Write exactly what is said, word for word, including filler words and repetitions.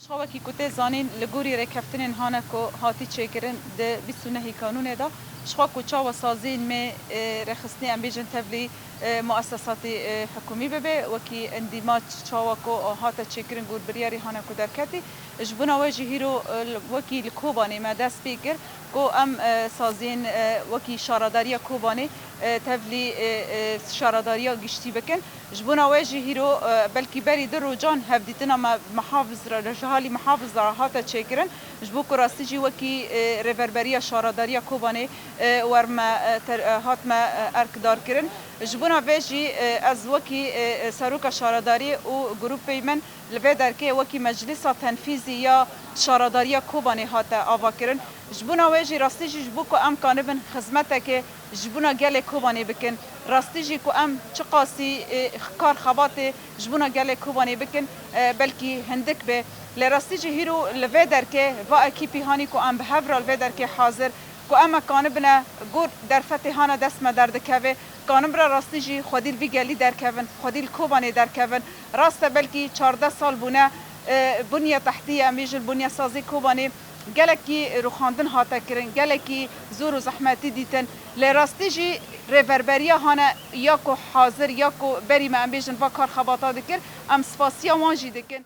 Wekî ku tê zanîn, li gorî rêkeftinên hane ku hatî çêkirin di bîst û nehê Kanûnê de, ji xwe ku çawa saziyên me, e, rêxistinê, em bêjin tevlî, e, muesesatê, e, hikûmî bibe, wekî endîmaç çawa ku hate çêkirin gor biryarî hane ku derketî, ji bona we jî hîro, e, wekî li Kobanê me dest pê kir ku em, e, saziyên, e, wekî Şaredariya Kobanê, e, tevlî, e, e, Şaredariya Giştî bikin. Ji bona we jî hîro, e, belkî berî du rojan hevdîtina me, mihafizra, li alî mihafizra hate çêkirin, ji bo ku rastî jî wekî, e, Rêverberiya Şaredariya Kobanê, e, wer me, e, ter-, e, hat me, e, erkdar kirin. Ji bona vê jî, e, ez wekî, e, e, Seroka Şaredariyê û grûpê min li vê derkê wekî Meclisa Tenfîzî ya Şaredariya Kobanê hate avakirin. Ji bona wê jî rastî jî ji bo ku em kanibin xizmeteke ji bona gelê Kobanê bikin. Rastî jî ku em çiqasî, e, kar xebatê ji bona gelê Kobanê bikin, e, belkî hindik be. Lê rastî jî hîro li vê derkê va ekîpî hanî ku em bi hev re li vê derkê hazir, ku em e kanibine gor derfetê hane dest me derdikeve, kanibire rastî jî xwedî li vî gelî derkevin, xwedî li Kobanê derkevin. Rast e belkî çardeh sal bûne, e, bunya tehtiye, em bêjin bunyasazî Kobanê gelekî rûxandin hate kirin, gelekî zor û zehmetî dîtin. Lê rastî jî rêverberiya hane ya ku hazir, ya ku berî me, em bêjin, va kar xebata dikir, em spasiya wan jî dikin.